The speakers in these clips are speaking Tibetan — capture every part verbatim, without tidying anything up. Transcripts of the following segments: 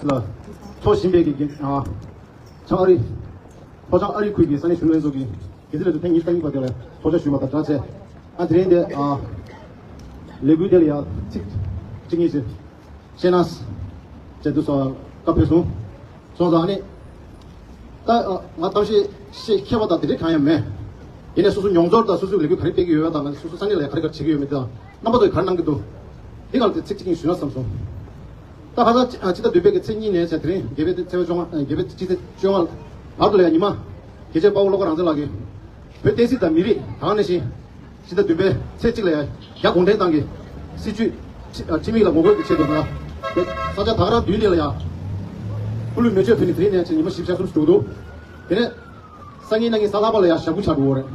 ལ་འཚོགས་བཞིན་པའི་གི་ཨ་བྱང་ཨ་རི། ལྷོ་བྱང་ཨ་རི་ཁུལ་གྱི་ས་གནས་གཞོན་ནུ་ལྷན་ཚོགས་ཀྱི་རྒྱུན་ལས་ཚོ་ཐེངས་ཉི་ཤུ་རྩ་གཉིས་པ་དེ་ལ་ཚོགས་བཅར་ཞུས་པ་དང་སྦྲགས་བྱས། ཨ་དེ་རིང་འདི་ཨ་ལས་འགུལ་དེ་ལ་ཡང་ཚིག་གཅིག་གཉིས་ཤིག་བཤད་ན་བྱས་འདུག་སོ་བཀའ་ཕེབས་སོང་། སོང་ཙང་ཨ་ནི། ད་ཨ་ང་གཏམ་བཤད་བཤད་མཁས་པ་དང་དེ་འདྲ་གང་ཡང་མེད། ཡིན་ནའི་སོ་སོ་མྱོང་ཚོར་དང་སོ་སོའི་ལས་འགུལ་ག་རེ་སྤེལ་གྱི་ཡོད་པ་དང་སོ་སོ་ས་གནས་ལ་ཡང་ག་རེ་ག་རེ་བྱེད་ཀྱི་ཡོད་མེད་དང་རྣམ་པ་ཚོས་ག་རེ་གནང་གི་འདུག་འདི་སྒང་ལ་ཚིག་གཅིག་གཉིས་ཞུས་ན་བསམ་སོང་། ད་ཁ་སང་ཕྱི་ཟླ་བདུན་པའི་གི་ཚེས་གཉིས་ནས་བྱས་དེ་རིང་བརྒྱད་པའི་ཚེས་པ་བཅོ་ལྔ་བརྒྱད་པའི་སྤྱི་ཚེས་བཅོ་ལྔ་བར་དུ་ལ་ཡང་ཉི་མ་རྒྱལ་གཅེས་དཔའ་བོ་བློ་དགའ་རང་བཙན་ལགས་ཀྱིས་བོད་བསྟན་སྲིད་དང་མི་རིགས་དེ་ནང་བཞིན་ཕྱི་ཟླ་བདུན་པའི་ཚེས་གཅིག་ལ་ཡང་རྒྱ་གུང་ཁྲན་ཏང་གི་སྲིད་བྱུས་ཁྲི་ཁྲིམས་ཡིག་ལ་ངོ་རྒོལ་གྱི་ཆེད་དུ་ལ་ས་ཆ་ད་ག་རང་བདུན་ནས་ལ་ཡང་སྐུ་ལུས་མེ་མཆོད་ཕུལ་ནས་དེ་རིང་ནས་བྱས་ཉི་མ་བཞི་བཅུ་ཞེ་གསུམ་ཞིག་འགྲོ་གི་འདུག་དེ་ནས་སང་ཉིན་གནངས་ཉིན་གཟའ་ལྷག་པ་ལ་ཡང་ཞབས་སྐུ་ཆགས་འགྲོ་གི་རེད།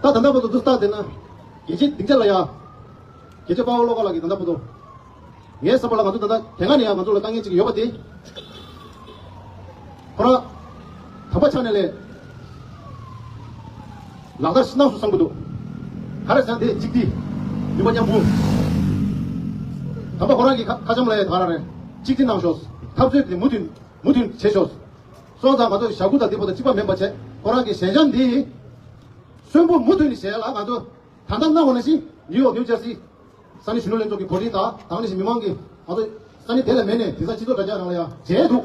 ད་ད་ལྟ་བར་དུ་འདུག་སྟངས་དེ་ན་རྒྱལ་སྤྱིའི་སྡིངས་ཆ་ལ་ཡང་རྒྱལ་གཅེས་དཔའ་བོ་བློ་དགའ་ལགས་ཀྱིས་ད་ལྟ་བར་དུ། ངའི་བསམ་པ་ལ་ང་ཚོ་ད་ལྟ་དེ་སྔ་ནས་ཡང་ང་ཚོ་ལ་དཀའ་ངལ་ཅིག་ཡོད་པ་དེ། ཁོ་རང་དམ་པ་ཆགས་ནས་ལས་ལག་བསྟར་ཞིག་གནང་སོང་བསམ་གྱི་འདུག་ག་རེ་ཟེར་ན་དེ་གཅིག་དེ་ནུས་པ་མཉམ་སྤུངས། དམ་པ་ཁོ་རང་གི་ཁ་ཁ་བྱང་ལ་ཡང་ད་ག་རང་རེད། གཅིག་དེ་གནང་ཤོག་འཐབ་རྩོད་དེ་མུ་མཐུད་མུ་མཐུད་བྱེད་ཤོག་སོང་ཙང་ང་ཚོ་ཞབས་སྐུ་དང་དེ་བར་དུ་གཅིག་པ་མིན་པ་བྱས་ཁོ་རང་གི་ཞལ་བྱང་འདི་གསོན་པོ་མུ་མཐུད་ནས་བྱས་ལ་ང་ཚོ་ད་ལྟ་གནང་བ་ནང་བཞིན་ནིའུ་ཡོག་ནིའུ་ཇར་སི། ས་གནས་གཞོན་ནུ་ལྷན་ཚོགས་ཀྱི་གོ་སྒྲིག་དང་དེ་ནང་བཞིན་མི་མང་གིས་ང་ཚོ་ས་གནས་དེ་ལ་མེད་ནས་དེང་སང་སྤྱི་ཚོགས་དྲ་རྒྱ་ནང་ལ་ཡང་མཇལ་འདུག་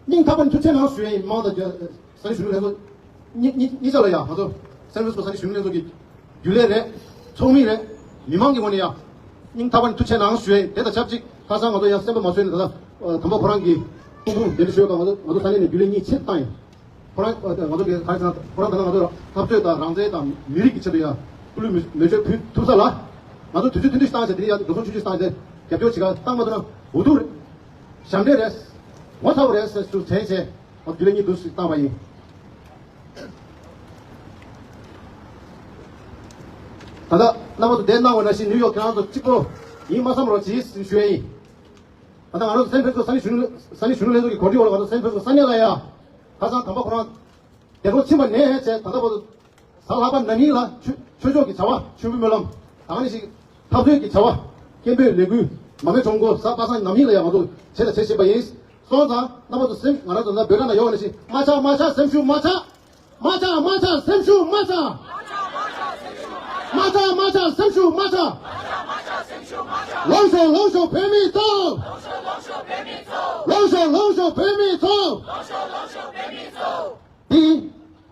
སྙིང་ཐག་པ་ནས་ཐུགས་རྗེ་གནང་ཞུ་ཡ་ཡིན། མི་མང་དང་ས་གནས་གཞོན་ནུ་ལྷན་ཚོགས་གཉིས་གཉིས་གཉིས་ཆ་ལ་ཡང་ང་ཚོ་སན་ཧྥ་རན་སི་སྐོ་ས་གནས་གཞོན་ནུ་ལྷན་ཚོགས་ཀྱི་རྒྱུན་ལས་རེད། ཚོགས་མི་རེད། མི་མང་གི་ངོས་ནས་ཡང་སྙིང་ཐག་པ་ནས་ཐུགས་རྗེ་གནང་ཞུ་ཡ་ཡིན། དེ་དང་ཆབས་ཅིག་ཁ་སང་ང་ཚོ་ཡང་སེམས་པ་མ་བཟོད་ནས་ད་ལྟ་དམ་པ་ཁོ་རང་གི་སྐུ་ཕུང་གདན་འདྲེན་ཞུ་ཡ་དང་ང་ཚོ་ང་ཚོ་ས་གནས་ནས་རྒྱུན་ལས་གཉིས་ཆེད་བཏང་ཡིན། ཁོ་རང་ང་ཚོ་གི་ག་རེ་ཟེར་ན་ཁོ་རང་ད་ལྟ་ང་ཚོ་འཐབ་རྩོད་དང་རང་བཙན་དང་མི་རིགས་ཀྱི་ཆེད་དུ་ཡང་སྐུ་ལུས་མེ་མེ་མཆོད་ཕུལ་ཐུབ་ས་ལ་ང་ཚོ་དུས་ཚོད་ཐུང་ཐུང་ཞིག་བཏང་བྱས་དེ་ནས་ཡང་འགྲོ་སོང་ཆུང་ཆུང་ཞིག་བཏང་བྱས་རྒྱབ་སྐྱོར་བྱེད་ག་བཏང་མ་ཐུབ་ན་འུ་ཐུག་རེད། ཞབས་འདྲེན་རེད། ངོ་ཚ་བོ་རེད་ཟེར་ཚུལ་དྲན་བྱས་ང་ཚོ་རྒྱུན་ལས་གཉིས་འདུག་ཞིག་བཏང་བ་ཡིན། ད་ལྟ་རྣམ་པ་ཚོ་བསྡད་གནང་བ་ནང་བཞིན་ནིའུ་ཡོག་ཁྱེད་རང་ཚོ་གཅིག་པོ་ཡིན་མ་བསམ་རོགས་གྱིས་ཞུ་ཡ་ཡིན། ད་ལྟ་ང་རང་ཚོ་སན་ཧྥ་རན་སི་སྐོ་ས་གནས་གཞོན་ནུ་ས་གནས་གཞོན་ནུ་ལྷན་ཚོགས་ཀྱི་གོ་སྒྲིག་འོག་ལ་ང་ཚོ་སན་ཧྥ་རན་སི་སྐོ་ས་གནས་ལ་ཡ། ཁ་སང་དམ་པ་ཁོ་རང་འདས་གྲོངས་ཕྱིན་པ་ནས་བྱས་ད་ལྟ་བར་དུ་གཟའ་ལྷག་པ་ནམ་ཡིན་ལ་ཆོས་ཆོས་ཕྱོགས་ཀྱི་བྱ་བ་མཆོད་འབུལ་སྨོན་ལམ་དང་ནི་ཞིག་འཐབ་རྩོད་ཀྱི་བྱ་བ་སྐད་འབོད་ལས་འགུལ་མ་རྨོས་གྲོང་སྐོར་གཟའ་པ་སངས་ནམ་ཡིན་ལ་ཡང་ང་ཚོ་བྱས་དང་བྱེད་བཞིན་པ་ཡིན། སོང་ཙང་རྣམ་པ་ཚོ་སེམས་ང་རང་ཚོ་ད་བོད་ནང་ལ་ཡོད་པ་ནང་བཞིན་མ་ཆག་མ་ཆག་སེམས་ཤུགས་མ་ཆག་མ་ཆག་མ་ཆག་སེམས་ཤུགས་མ་ཆག་མ་ཆག་མ་ཆག་སེམས་ཤུགས་མ་ཆག་ལོངས་ཤོག་ལོངས་ཤོག་བོད་མི་ཚོ། ལོངས་ཤོག་ལོངས་ཤོག་བོད་མི་ཚོ། དེ་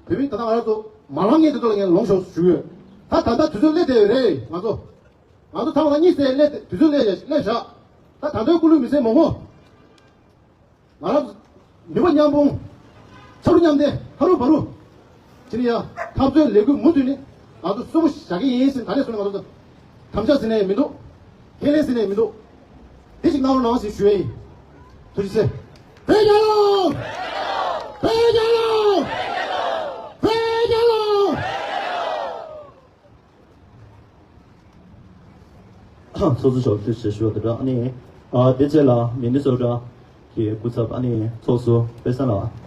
བོད་མི་ད་ལྟ་ང་རང་ཚོ་མ་ལངས་མཁན་དེ་ཚོ་ལ་ངས་ལོངས་ཤོག་ཞུ་ཡོད། ད་ད་ལྟ་དུས་ཚོད་སླེབས་བསྡད་ཡོད་རེད། ང་ཚོ་ང་ཚོ་ཚང་མ་གཉིད་སད་སླེབས་དུས་ཚོད་སླེབས་སླེབས་བཞག་ད་ད་ལྟའི་སྐུ་ལུས་མི་སེར་མང་པོ། ང་རང་ཚོ་ནུས་པ་མཉམ་སྤུངས། ཕྱར་གྲུ་མཉམ་འདེགས། ཕ་རུ་བ་རུ། དེ་ནས་ཡང་འཐབ་རྩོད་ལས་འགུལ་མུ་མཐུད་ནས་ང་ཚོ་གསོན་པོ་བཞག་གི་ཡིན་ཟེར་ད་ནས་བཟུང་ནས་ང་ཚོ་དམ་བཅའ་ཟེར་ནས་མི་འདུག་ཁས་ལེན་ཟེར་ནས་མི་འདུག་དེ་ཞིག་གནང་རོགས་གནང་ཞེས་ཞུ་ཡ་ཡིན། ཐུགས་རྗེ་ཆེ། བོད་རྒྱལ་ལོ། བོད་རྒྱལ་ལོ། བོད་རྒྱལ་ལོ། ཚོགས་གཙོ་མཆོག་ཐུགས་རྗེ་ཆེ་ཞུ་བ་དང་སྦྲགས་ཨ་ནི། ཨ་དེ་རྗེས་ལ་མི་ནི་སོ་ཊ་གི་སྐུ་ཚབ་ཨ་ནི་ཚོགས་གཙོ་པེ་སན་ལགས།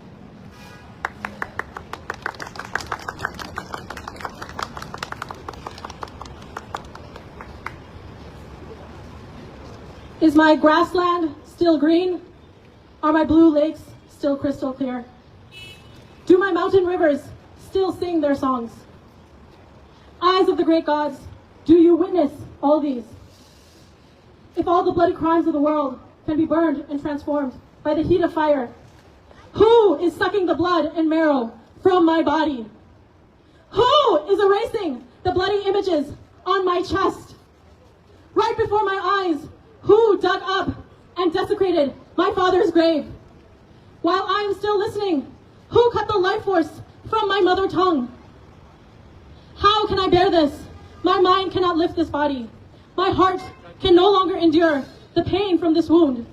Is my grassland still green? Are my blue lakes still crystal clear? Do my mountain rivers still sing their songs? Eyes of the great gods, do you witness all these? If all the bloody crimes of the world can be burned and transformed by the heat of fire, who is sucking the blood and marrow from my body? Who is erasing the bloody images on my chest? Right before my eyes, who dug up and desecrated my father's grave? While I am still listening, who cut the life force from my mother tongue? How can I bear this? My mind cannot lift this body. My heart can no longer endure the pain from this wound.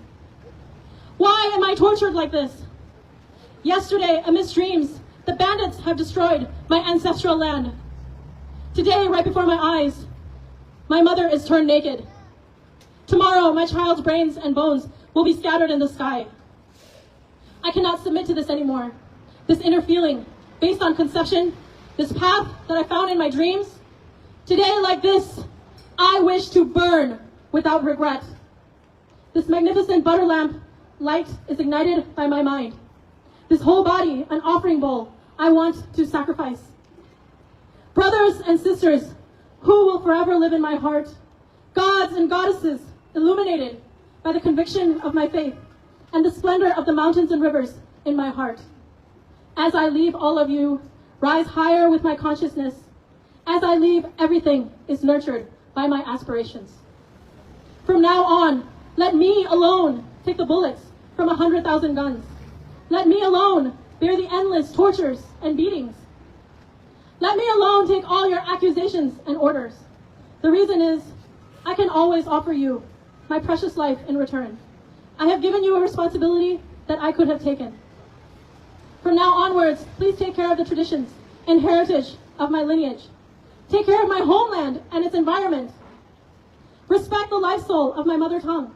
Why am I tortured like this? Yesterday, amidst dreams, the bandits have destroyed my ancestral land. Today, right before my eyes, my mother is turned naked. Tomorrow, my child's brains and bones will be scattered in the sky. I cannot submit to this anymore. This inner feeling, based on conception, this path that I found in my dreams, today, like this, I wish to burn without regret. This magnificent butter lamp light is ignited by my mind. This whole body, an offering bowl, I want to sacrifice. Brothers and sisters, who will forever live in my heart, gods and goddesses illuminated by the conviction of my faith and the splendor of the mountains and rivers in my heart. As I leave all of you, rise higher with my consciousness. As I leave, everything is nurtured by my aspirations. From now on, let me alone take the bullets from a hundred thousand guns. Let me alone bear the endless tortures and beatings. Let me alone take all your accusations and orders. The reason is, I can always offer you my precious life in return. I have given you a responsibility that I could have taken. From now onwards, please take care of the traditions and heritage of my lineage. Take care of my homeland and its environment. Respect the life soul of my mother tongue.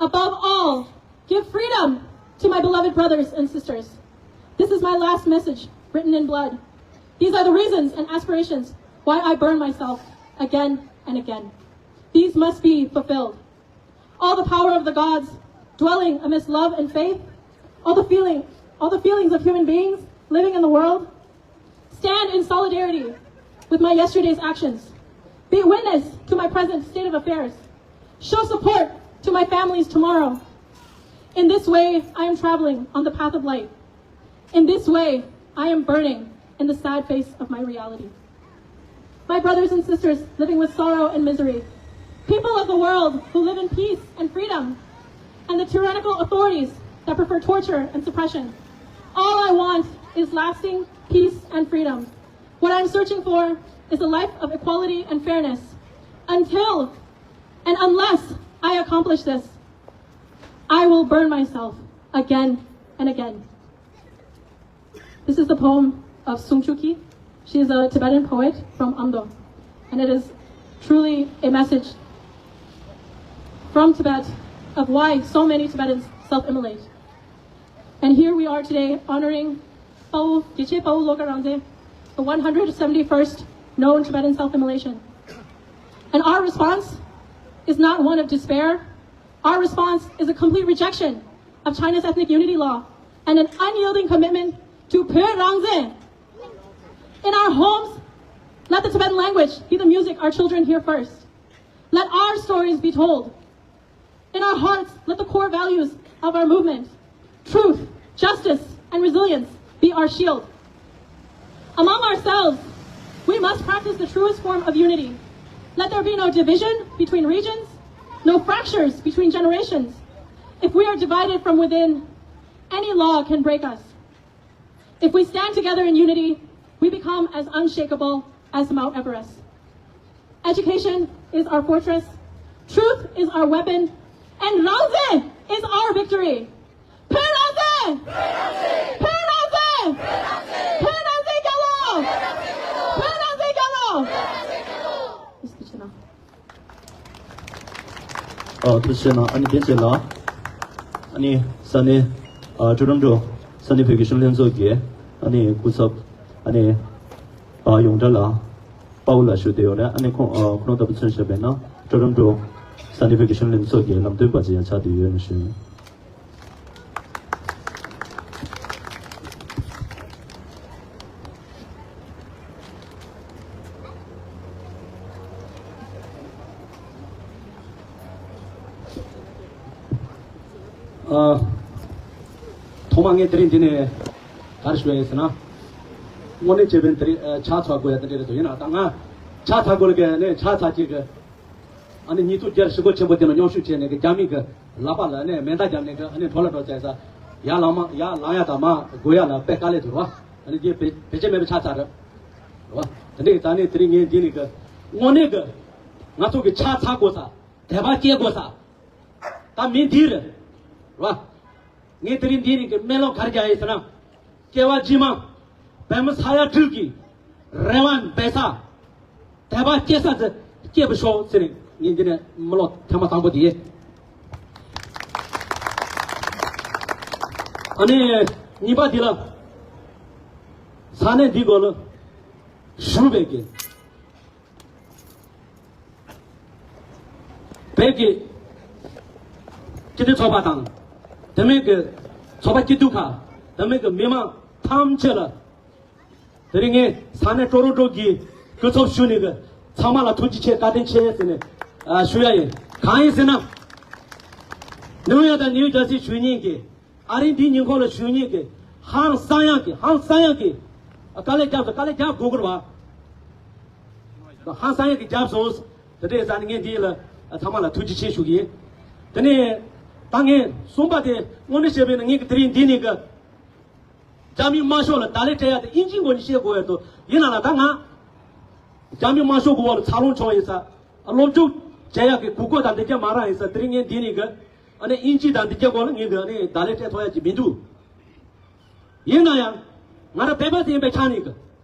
Above all, give freedom to my beloved brothers and sisters. This is my last message written in blood. These are the reasons and aspirations why I burn myself again and again. These must be fulfilled. All the power of the gods dwelling amidst love and faith, all the feeling, all the feelings of human beings living in the world, stand in solidarity with my yesterday's actions. Be witness to my present state of affairs. Show support to my family's tomorrow. In this way, I am traveling on the path of light. In this way, I am burning in the sad face of my reality. My brothers and sisters living with sorrow and misery, people of the world who live in peace and freedom, and the tyrannical authorities that prefer torture and suppression, all I want is lasting peace and freedom. What I'm searching for is a life of equality and fairness. Until and unless I accomplish this, I will burn myself again and again. This is the poem of Sung Kyu Kyi. She is a Tibetan poet from Amdo. And it is truly a message from Tibet of why so many Tibetans self immolate. And here we are today honoring Pawu, Geshe Pawu Loka Rangze, the one hundred seventy-first known Tibetan self immolation. And our response is not one of despair. Our response is a complete rejection of China's ethnic unity law and an unyielding commitment to Pyo Rangzen. In our homes, let the Tibetan language be the music our children hear first. Let our stories be told. In our hearts, let the core values of our movement, truth, justice, and resilience, be our shield. Among ourselves, we must practice the truest form of unity. Let there be no division between regions, no fractures between generations. If we are divided from within, any law can break us. If we stand together in unity, we become as unshakable as Mount Everest. Education is our fortress, truth is our weapon, and Rangzen is our victory. Pyo Rangzen! Pyo Rangzen! Pyo Rangzen རྒྱལ་ལོ! Pyo Rangzen རྒྱལ་ལོ! ཨོ་ཐུགས་རྗེ་གནང་། ཨ་ནི་དེ་རྗེས་ལ་ཨ་ནི་ས་གནས་ཨ་ཀྲོ་རོན་ཀྲོ་ས་གནས་བོད་ཀྱི་གཞོན་ནུ་ལྷན་ཚོགས་ཀྱི་ཨ་ནི་སྐུ་ཚབ་ཨ་ནི་ཨ་ཡོངས་གྲགས་ལགས་པའོ་ལགས་ཞུ་བསྡད་ཡོད་རེད། ཨ་ནི་ཁོང་ཨ་ཁོ་རང་ལྟ་བུ་མཚོན་བྱས་པས་ན་ཀྲོ་རོན་ཀྲོ་ས་གནས་བོད་ཀྱི་གཞོན་ནུ་ལྷན་ཚོགས་ཀྱི་ལམ་སྟོན་པ་ཅིག་ཡང་ཆགས་བསྡད་ཡོད་ན་ཞུ། ཨ། ཐོག་མ་ངས་དེ་རིང་འདི་ནས་ག་རེ་ཞུ་ཡ་ཡིན་ཟེར་ན། དངོས་གནས་བྱས་པའི་དེ་རིང་ཨ་ཕྱག་འཚལ་དགོས་ཡ་དེ་འདྲ་རེད་འདུག་ཡིན་ན་ད་ང་ཕྱག་འཚལ་དགོས་ལ་ག་ནས་ཕྱག་འཚལ་གྱི་གི་ཨ་ནི་ཉིས་སྟོང་བརྒྱ་ཧྲིལ་པོ་ཆེན་པོ་དེ་ལ་མཉམ་ཞུགས་བྱས་ནས་གི་རྒྱ་མི་གི་ལག་པ་ལ་ནས་མེ་མདའ་བརྒྱབ་ནས་གི་ཨ་ནི་འགྲོ་ལ་འགྲོ་བྱས་ས་ཡར་ལངས་མ་ཡར་ལངས་ཡ་དང་མར་འགྲོ་ཡ་ལ་དཔེ་དཀའ་ལས་འདུག་ར། ཨ་ནི་དེ་བེད་བེད་སྤྱད་མེད་པའི་ཕྱག་འཚལ་རེད། ར། དེ་འདྲའི་ད་ནི་དེ་རིང་ངས་འདི་ནི་གི་དངོས་གནས་གི་ང་ཚོ་གི་ཕྱག་འཚལ་དགོས་ས་དད་པ་སྐྱེ་དགོས་ས་ད་མི་འདི་རེད། ར། ངས་དེ་རིང་འདི་རིང་གི་སྨོན་ལམ་ག་རེ་རྒྱག་ཡིན་ཟེར་ན། སྐྱེ་བ་རྗེས་མ་པདྨ་ས་ཡ་དྲུག་གི་རེ་བ་འབད་ས་དད་པ་སྐྱེ་ས་དེ་སྐྱེ་བ་ཤོག་ཟེར་ནས་ངས་འདི་ནས་སྨོན་ལམ་ཐེངས་མ་དང་པོ་དེ་ཡིན། ཨ་ནི་གཉིས་པ་འདི་ལ་ས་གནས་འདི་གོ་ལ་བཞུགས་པའི་གི་བོད་ཀྱི་ སྤྱི་མཐུན་ཚོགས་པ་དང་། དེ་མིན་གྱི་ཚོགས་པ་སྐྱིད་སྡུག་ཁག་དེ་མིན་གྱི་མི་མང་ཐམས་ཅད་ལ། དེ་རིང་ངས་ས་གནས་ཀྲོ་རོན་ཀྲོ་གི་སྐུ་ཚབ་ཞུས་ནས་གི་ཚང་མ་ལ་ཐུགས་རྗེ་ཆེ་བཀའ་དྲིན་ཆེ་ཟེར་ནས་ཨ་ཞུ་ཡ་ཡིན། གང་ཡིན་ཟེར་ན། ནིའུ་ཡོག་དང་ནིའུ་ཇར་སི་ཞུ་མཁན་གྱི་ཨ་རིའི་འདིའི་ཉིན་ཁོང་ལ་ཞུ་མཁན་གྱི་ཧང་སང་ཡང་གི་ཧང་སང་ཡང་གི་དཀའ་ལས་བརྒྱབ་སོང་། དཀའ་ལས་རྒྱག་དགོས་ཀྱི་རེད་བ། ཧང་སང་ཡང་གི་བརྒྱབ་སོང་། དེ་འདྲའི་ས་ནས་ངས་འདི་ལ་ཚང་མ་ལ་ཐུགས་རྗེ་ཆེ་ཞུ་གི་ཡིན། དེ་ནས་ད་ངས་གསུམ་པ་དེ་དངོས་གནས་བཤད་པས་ན་ངས་གི་དེ་རིང་འདི་ནས་གི་རྒྱ་མི་དམར་ཤོག་ལ་བརྡ་ལན་སྤྲད་ཡ་དེ་དབྱིན་ཇིའི་སྒོ་ནས་བཤད་དགོས་ཡ་དོ་ཡིན་ན་ལ་ད་ང་རྒྱ་མི་དམར་ཤོག་གི་འོག་ལ་འཚར་ལོངས་བྱུང་ཡིན་ས། སློབ་སྦྱོང་བྱེད་ཡ་གི་གོ་སྐབས་དང་འདི་ག་མ་རག་ཡིན་ས། དེ་རིང་ངས་འདི་ནས་གི་ཨ་ནི་དབྱིན་ཇི་དང་འདི་ག་སྒོ་ལ་ངས་གི་ཨ་ནི་བརྡ་ལན་སྤྲད་ཐུབ་ཡ་ཅིག་མི་འདུག་ཡིན་ན་ཡང་ང་རང་བོད་པ་ཞིག་ཡིན་པའི་ཆ་ནས་གི་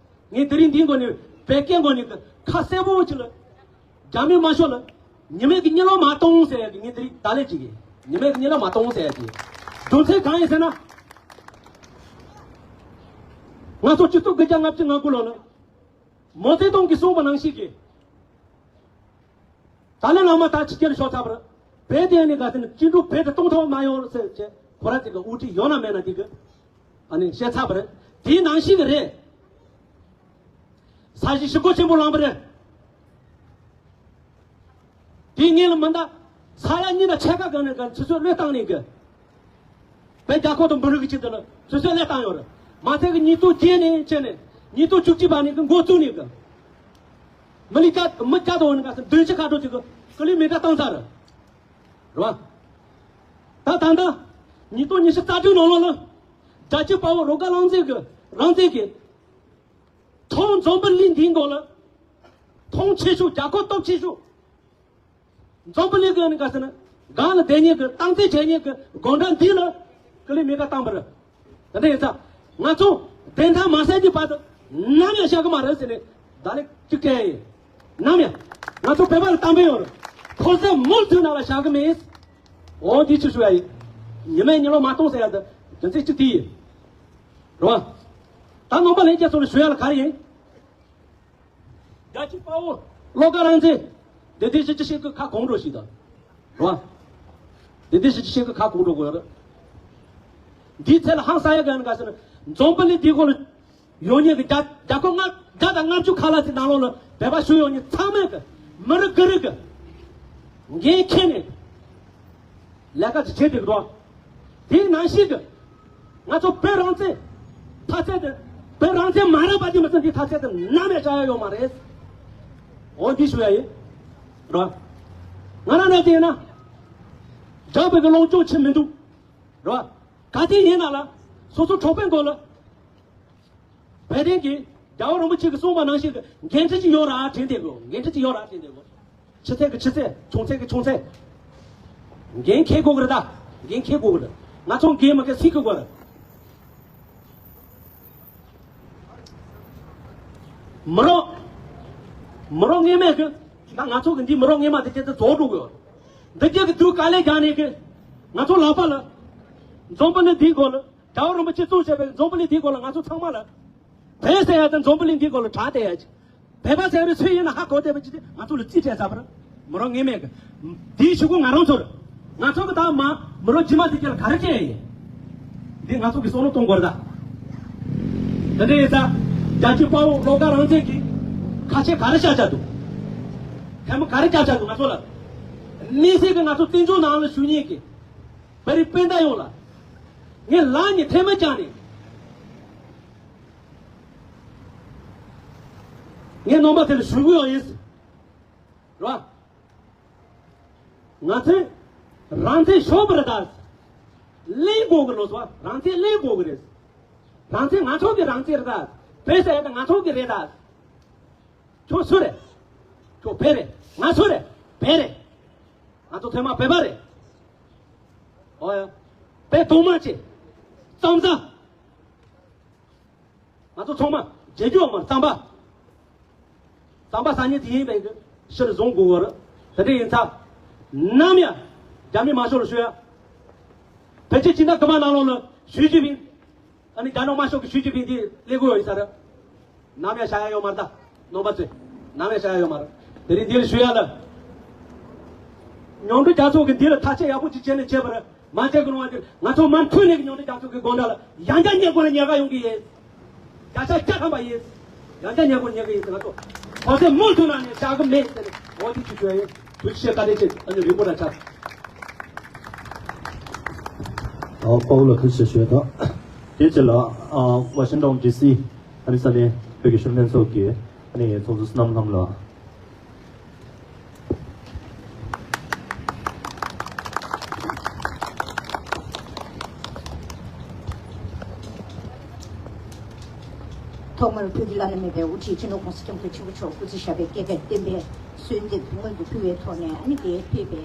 ངས་དེ་རིང་འདིའི་སྒོ་ནས་བོད་སྐད་སྒོ་ནས་གི་ཁ་གསལ་པོ་ཅིག་ལ་རྒྱ་མི་དམར་ཤོག་ལ་ཉི་མའི་གི་གཉིད་ལོག་མ་གཏོང་ཟེར་ཡ་གི་ངས་དེ་རིང་བརྡ་ལན་ཅིག་གི་ཉི་མའི་གི་གཉིད་ལོག་མ་གཏོང་ཟེར་ཡ་གི་རྒྱུ་མཚན་གང་ཡིན་ཟེར་ན། ང་ཚོ་ཆིག་སྟོང་དགུ་བརྒྱ་ལྔ་བཅུ་ང་དགུ་ལོ་ལ་མའོ་ཙེ་ཏུང་གིས་གསུངས་པ་ནང་བཞིན་གི་ཏཱ་ལའི་བླ་མ་ད་ཕྱི་རྒྱལ་ལ་ཤོར་ཚར་བ་རེད། བོད་དེ་ནི་ག་ཟེར་ན་སྐྱིད་སྡུག་བོད་དུ་གཏོང་ཐུབ་མ་ཡོང་ཟེར་བྱས་ཁོ་རང་ཅིག་གི་དབུ་ཁྲིད་ཡོད་ན་མེད་ན་དེ་གི་ཨ་ནི་བཤད་ཚར་བ་རེད། དེའི་ནང་བཞིན་གི་རེད། ས་གཞི་ཞི་རྒོལ་ཆེན་པོ་བསླངས་པ་རེད། དེའི་སྔོན་ལ་མི་འདའ་ས་ཡ་གཉིས་དང་ཕྱེད་ཀ་གང་ནས་གང་ཆུ་ཚོད་བློས་བཏང་ནས་གི་བོད་རྒྱལ་ཁབ་དང་འབྲུ་རིགས་ཀྱི་ཆེད་དུ་ལ་ཆུ་ཚོད་བློས་བཏང་ཡོད་རེད། མ་ཚད་ཀྱི་ཉིས་སྟོང་བརྒྱད་ནས་བྱས་ནས་ཉིས་སྟོང་བཅུ་གཅིག་བར་ནས་ཀྱི་འགོ་བཙུགས་ནས་ཀྱི་མི་ལི་ཀ་མི་བརྒྱ་དང་འོ་ནི་ག་ཚོད་བདུན་ཅུ་ཁ་གྲངས་ཅིག་གི་ཀི་ལོ་མི་ཊར་བཏང་ཚར་རེད། རེད་བ། ད་ད་ལྟ་ཉིས་སྟོང་ཉི་ཤུ་རྩ་དྲུག་ནང་ལོགས་ལ་རྒྱལ་གཅེས་དཔའ་བོ་བློ་དགའ་རང་བཙན་གྱི་རང་བཙན་གྱི་ཐོག་འཛམ་བུ་གླིང་འདིའི་འགོ་ལ་མཐོང་ཆེ་ཤོས་རྒྱལ་ཁབ་སྟོབས་ཆེ་ཤོས། འཛམ་བུ་གླིང་གི་ནི་ག་ཟེར་ན་སྒང་ལ་བསྡད་མཁན་གི་སྟངས་འཛིན་བྱེད་མཁན་གི་སྒོ་འགྲམ་འདི་ལ་ཀི་ལི་མི་ཊར་བཏང་པ་རེད། དེ་འདྲ་ཡིན་ཙང་ང་ཚོ་བདེན་མཐའ་མ་གསལ་གྱི་བར་དུ་ནམ་ཡང་བཞག་གི་མ་རེད་ཟེར་ནས་བརྡ་ལན་གཅིག་སྤྲད་ཡིན། ནམ་ཡང་ང་ཚོ་བོད་པ་ལ་གཏམ་དཔེ་ཡོད་རེད། ཁོ་ཚོས་མུ་མཐུད་ནང་ལ་བཞག་གི་མེད། འོ་འདི་ཆུ་ཞུ་ཡ་ཡིན། ཉི་མའི་གཉིད་ལོག་མ་གཏོང་ཟེར་ཡ་དེ་རྒྱུ་མཚན་གཅིག་དེ་ཡིན། རེད་བ། ད་ནང་པ་ལྷན་རྒྱས་ཚོ་ལ་ཞུ་ཡ་ལ་ག་རེ་ཡིན། རྒྱལ་གཅེས་དཔའ་བོ་བློ་དགའ་རང་བཙན། བདེན་བདེན་ཞེ་ཅིག་བཤད་ཀྱི་ཁ་གོང་འགྲོ་ཞིག་དང་། རེད་བ། བདེན་བདེན་ཞེ་ཅིག་བཤད་ཀྱི་ཁ་གོང་འགྲོ་དགོས་ཡོད་རེད། འདིའི་ཚད་ལ་ཧང་སང་ཡ་ག་ནི་ག་ཟེར་ན། འཛམ་བུ་གླིང་འདིའི་སྐོར་ལ་ཡོད་མཁན་གྱི་རྒྱ་རྒྱལ་ཁབ་ལྔ་བརྒྱ་དང་ལྔ་བཅུ་ཁ་ལྷག་ཅིག་ནང་ལོགས་ལ་བོད་པ་བཞུགས་ཡོད་མཁན་ཚང་མས་གི་མི་རིགས་གི་རིགས་གི་འགན་འཁྱེར་ནས། ལས་ཀ་ཅིག་བྱེད་བསྡད་འདུག་དེའི་ནང་བཞིན་གྱི་ང་ཚོ་བོད་རང་བཙན་མཐའ་ཚད་དེ། བོད་རང་བཙན་མ་རག་པ་དེ་མ་ཚད་འདི་མཐའ་ཚད་དེ་ནམ་ཡང་བཅག་ཡ་ཡོད་མ་རེད། འོ་འདི་ཞུ་ཡ་ཡིན། རོ། ང་རང་ནས་བལྟས་ན། རྒྱ་བོད་ཀྱི་ལོངས་སྤྱོད་ཆེ་མི་འདུག་རོ། ག་དེ་ཡིན་ན་ལ། སོ་སོ་གྲོགས་པོའི་མགོ་ལ། བོད་དོན་གྱི་རྒྱལ་བ་རིན་པོ་ཆེ་གིས་གསུངས་པ་ནང་བཞིན་གྱི་འགན་འཁྲི་ཅིག་ཡོད་ར་དྲན་བསྡད་དགོས། འགན་འཁྲི་ཅིག་ཡོད་ར་དྲན་བསྡད་དགོས། ཆུ་ཚད་ཀྱི་ཆུ་ཚད། ཆུང་ཚད་ཀྱི་ཆུང་ཚད། འགན་འཁྱེར་དགོས་ཀྱི་རེད་ད། འགན་འཁྱེར་དགོས་ཀྱི་རེད། ང་ཚོ་འགན་མ་འཁྱེར་སྲིད་ཀྱི་དགོས་རེད། མི་རོགས། མི་རོགས་ངེས་མེད་ཀྱི། ད་ང་ཚོ་གི་འདི་མི་རོགས་ངེས་མ་དེ་སྐྱེ་དེ་རྫོགས་འགྲོ་དགོས། འདི་སྐྱེ་གི་དུས་དཀའ་ལས་རྒྱག་ནས་ཀྱི། ང་ཚོ་ལག་པ་ལ། འཛམ་བུ་གླིང་འདིའི་སྒོ་ལ། རྒྱལ་བ་རིན་པོ་ཆེ་གཙོ་བྱས་པའི་འཛམ་བུ་གླིང་འདིའི་སྒོ་ལ་ང་ཚོ་ཚང་མ་ལ། བོད་ཟེར་ཡ་དང་འཛམ་བུ་གླིང་འདིའི་སྒོ་ལ་གྲགས་བསྡད་ཡ་ཅིག་བོད་པ་ཟེར་བའི་ཚུལ་ཡིན་ན་ཧ་གོ་བསྡད་པ་ཅིག་དེ་ང་ཚོ་ལ་རྩིས་སྤྲད་ཚར་བ་རེད། མི་རོགས་ངེས་མེད་གི། འདིའི་གཞུག་གུ་ང་རང་ཚོར། ང་ཚོ་གི་ད་མ་མི་རོགས་རྗེས་མ་དེ་གྱད་ལ་ག་རེ་སྤྲད་ཡིན། འདི་ང་ཚོ་གི་བསམ་བློ་གཏོང་དགོས་རེད་ད། དེ་འདྲ་ཡིན་ཙང་རྒྱལ་གཅེས་དཔའ་བོ་བློ་དགའ་རང་བཙན་གྱིས་ཁ་ཆེ་ག་རེ་བཞག་བཞག་འདུག་ཐལ་མོ་ག་རེ་བརྒྱབ་བཞག་འདུག་ང་ཚོ་ལ། དམིགས་བསལ་གྱི་ང་ཚོ་བཙན་བྱོལ་ནང་ལ་བཞུགས་མཁན་གྱི་བོད་རིགས་སྤུན་ཟླ་ཡོངས་ལ། ངས་ལག་གཉིས་ཐལ་མོ་སྦྱར་ནས། ངས་རྣམ་པ་ཚོ་ལ་ཞུ་གི་ཡོད་ཡིན། རེད་བ། ང་ཚོས་རང་བཙན་ཤོར་བ་རེད་ད། ལེན་དགོས་ཀྱི་ལོ་སོ། རང་བཙན་ལེན་དགོས་ཀྱི་རེད། རང་བཙན་ང་ཚོ་གི་རང་བཙན་རེད་ད། བོད་ཟེར་ཡ་ད་ང་ཚོ་གི་རེད་ད། ཁྱོད་སུ་རེད། ཁྱོད་བོད་རེད། ང་སུ་རེད། བོད་རེད། ང་ཚོ་ཚང་མ་བོད་པ་རེད། ཨོ་ཡ། བོད་གདོང་དམར་ཆེ། གཙང་བཟའ། ང་ཚོ་ཚང་མ་རྗེས་འཇུག་མ་རྩམ་པ། རྩམ་པ་ཟ་མཁན་དེ་ཡིན་པའི་གི་ཕྱིར་བཟུང་དགོས་པར། དེ་འདྲ་ཡིན་ཙང་། ནམ་ཡང་རྒྱ་མི་དམར་ཤོག་ལ་ཞུ་ཡ། ཕལ་ཆེར་སྤྱི་ཟླ་དགུ་པ་ནང་ལོགས་ལ་ཞུ་རྒྱུ་ཡིན། ཨ་ནི་རྒྱ་ནག་དམར་ཤོག་གི་ཞུ་རྒྱུ་ཡིན་དེ་སླེབས་དགོས་ཡོད་ས་རེད། ནམ་ཡང་བཞག་ཡ་ཡོད་མ་རེད་ད། རྣམ་པ་ཚོས། ནམ་ཡང་བཞག་ཡ་ཡོད་མ་རེད། དེ་རིང་འདི་ལ་ཞུ་ཡ་ལ། མཉམ་འབྲེལ་རྒྱལ་ཚོགས་ཀྱི་འདི་ལ་ཐག་གཅོད་ཡག་པོ་ཅིག་བྱས་ནས་བྱས་པར་མ་བྱས་གི་རུང་བ་དེ་ང་ཚོ་མུ་མཐུད་ནས་ཀྱི་མཉམ་འབྲེལ་རྒྱལ་ཚོགས་ཀྱི་དགོང་དག་ལ་ཡང་བསྐྱར་ཉེ་སྐོར་ཉེ་ག་ཡོང་གི་ཡིན། བརྒྱ་ཆ་བརྒྱ་ཐམ་པ་ཡིན། ཡང་བསྐྱར་ཉེ་སྐོར་ཉེ་གི་ཡིན་ཟེར་ང་ཚོ་གོང་ཚད་མུ་མཐུད་ནང་ནས་བཞག་གི་མེད་ཟེར་ནས་འོ་དེ་ཅིག་ཞུ་ཡ་ཡིན། ཐུགས་རྗེ་ཆེ། བཀའ་དྲིན་ཆེ། ཨ་ནི་རིང་པོ་ར་ཆགས། ཨོ་པའོ་ལགས་ཐུགས་རྗེ་ཆེ་ཞུ་ཡ་དང་། དེ་རྗེས་ལ་ཨ་ཝ་ཤིང་ཊོན་ཌི་སི་ཨ་ནི་ས་གནས་བོད་ཀྱི་གཞོན་ནུ་ལྷན་ཚོགས་ཀྱི་ཨ་ནི་ཚོགས་གཙོ་བསོད་ནམས་ལྷ་མོ་ལགས། ཐོག་མར་བོད་ཀྱི་བླ་ན་མེད་པའི་དབུ་ཁྲིད་སྤྱི་ནོར་༸གོང་ས་༸སྐྱབས་མགོན་ཆེན་པོ་མཆོག་སྐུ་ཚེ་ཞབས་པད་བསྐལ་བརྒྱར་བརྟན་པའི་གསོལ་འདེབས་སྔོན་དུ་ཕུལ་བའི་ཐོག་ནས་ཨ་ནི་དེའི་ཕེབས་པའི་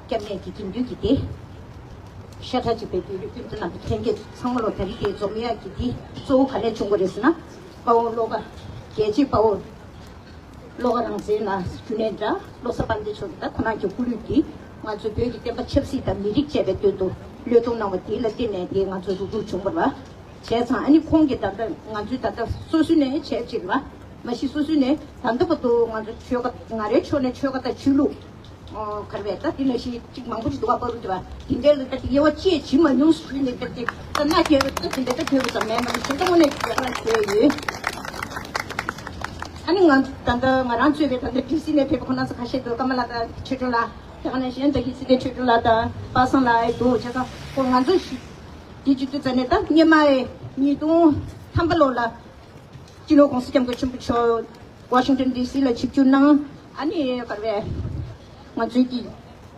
སྐྱབས་གནས་ཀྱི་དགེ་འདུན་གྱི་སྡེ། ཤ་ཁྲག་གཅིག་པའི་བོད་རིགས་སྤུན་ཟླ་རྣམ་པ་ལྷན་རྒྱས་ཚང་མ་ལོ། ད་རེས་དེ་འཛོམས་ཡག་གི་འདི་གཙོ་བོ་ག་ལས་བྱུང་བ་རེད་ཟེར་ན། དཔའ་བོ་བློ་དགའ། རྒྱལ་གཅེས་དཔའ་བོ་བློ་དགའ་རང་བཙན་ལགས་རྒྱུན་ལས་འདྲ་བློ་བཟང་དཔལ་ལྡན་མཆོག་གིས་ད་ཁོ་རང་གི་སྐུ་ལུས་འདི་ང་ཚོ་བོད་ཀྱི་བསྟན་པ་ཆབ་སྲིད་དང་མི་རིགས་བཅས་པའི་དོན་དུ་བློས་གཏོང་གནང་བ་དེ་ལ་བརྟེན་ནས་དེ་ང་ཚོ་རུབ་རུབ་བྱུང་བ་རེད་བ། བྱས་ཙང་ཨ་ནི་ཁོང་གིས་ད་ལྟ་ང་ཚོའི་ད་ལྟ་སོ་སོའི་ནས་བྱས་ཅིག་རེད་བ། མ་གཞི་སོ་སོའི་ནས་ད་ལྟ་བར་དུ་ང་ཚོ་ཆོལ་ཁ་ང་རའི་ཕྱོགས་ནས་ཆོལ་ཁ་དང་ཆོས་ལུགས། ཨོ་ག་རེ་བས་ད་དེ་ནང་བཞིན་གཅིག་མང་པོ་ཞིག་འདུག་བ། པ་རུ་དེ་བ་དེ་འདྲའི་ལ་ད་དེ་དབྱེ་བ་བཅས་བྱེད་མ་མྱོང་ཟེར་ནས་ད་དེ་ད་མནའ་སྐྱེལ་བ་ད་དེ་འདྲ་ད་གྱོད་པ་ཙམ་མེད་མ་གཞི་ད་དངོས་གནས་ཡག་ལ་བྱས་ཡོད། ཨ་ནི་ང་ད་ལྟ་ང་རང་གཙོས་པའི་ད་ལྟ་ཌི་སི་ནས་ཕེབས་པ་ཁོ་ན་ཚོ་ཁ་ཤས་འདུག་ཀརྨ་ལགས་དང་ཆོས་སྒྲོན་ལགས་དེ་ག་ནང་བཞིན་ད་གི་སྲིད་དོན་ཆོས་སྒྲོན་ལགས་དང་པ་སངས་ལགས་ཨེ་འདུག་བྱས་ཙང་ཁོ་ང་ཚོ་ཞིག་དེ་བྱེད་དུས་ཙ་ནས་ད་སྔོན་མ་ཨེ་ཉིས་སྟོང་ཐམ་པ་ལོ་ལ། སྤྱི་ནོར་༸གོང་ས་༸སྐྱབས་མགོན་ཆེན་པོ་མཆོག་ཝ་ཤིང་ཊོན་ཌི་སི་ལ་ཆིབས་བསྒྱུར་གནང་། ཨ་ནི་ག་རེ་བས་ང་ཚོའི་གི་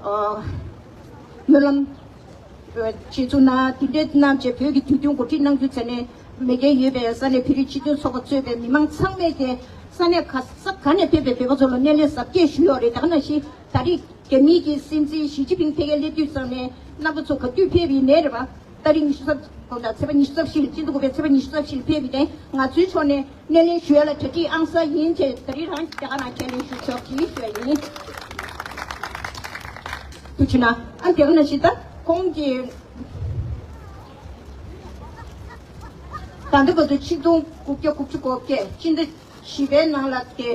ཨ་སྨོན་ལམ་ཨ་རྗེ་བཙུན་ན་དེ་འདྲའི་གནང་བྱས་བོད་ཀྱི་དུས་སྟོན་གོ་སྒྲིག་གནང་རྒྱུ་བྱས་ནས་མེས་རྒྱལ་ཡོད་པའི་ས་གནས་བོད་རིགས་སྤྱི་མཐུན་ཚོགས་པ་གཙོས་པའི་མི་མང་ཚང་མས་ཀྱི་ས་གནས་ག་ས་ག་ནས་ཕེབས་པའི་བོད་པ་ཚོ་ལ་སྣེ་ལེན་གཟབ་རྒྱས་ཞུས་ཡོད་རེད། དེ་ག་ནང་བཞིན་ད་རེས་རྒྱ་མིའི་གི་སྲིད་འཛིན་ཞི་ཅིན་ཕིང་ཕ་གིར་སླེབས་དུས་ཙམ་ནས་རྣམ་པ་ཚོ་ག་དུས་ཕེབས་ཡིན་ནའི་རེད་བ། ཏ་རིག་ཉི་ཤུ་རྩ་དགུ་དང་ཚེས་པ་ཉི་ཤུ་རྩ་བཞི་ལ་སྤྱི་ཟླ་དགུ་པའི་ཚེས་པ་ཉི་ཤུ་རྩ་བཞི་ལ་ཕེབས་པའི་ནས་ང་ཚོའི་ཕྱོགས་ནས་སྣེ་ལེན་ཞུ་ཡ་ལ་གྲ་སྒྲིག་ཨང་གསར་ཡིན་ཅེས་ད་རིང་རང་རྒྱ་གར་ནང་ཁས་ལེན་ཞུ་ཆོག་གི་ཞུ་ཡ་ཡིན། དུ་ཕྱིན་ན་ཨ་དེ་ག་ནང་བཞིན་ད་ཁོང་གིས་ད་ལྟ་བར་དུ་ཆིག་སྟོང་དགུ་བརྒྱ་དགུ་བཅུ་གོ་བརྒྱད་སྤྱི་ཟླ་བཞི་པའི་ནང་ལ་དེ།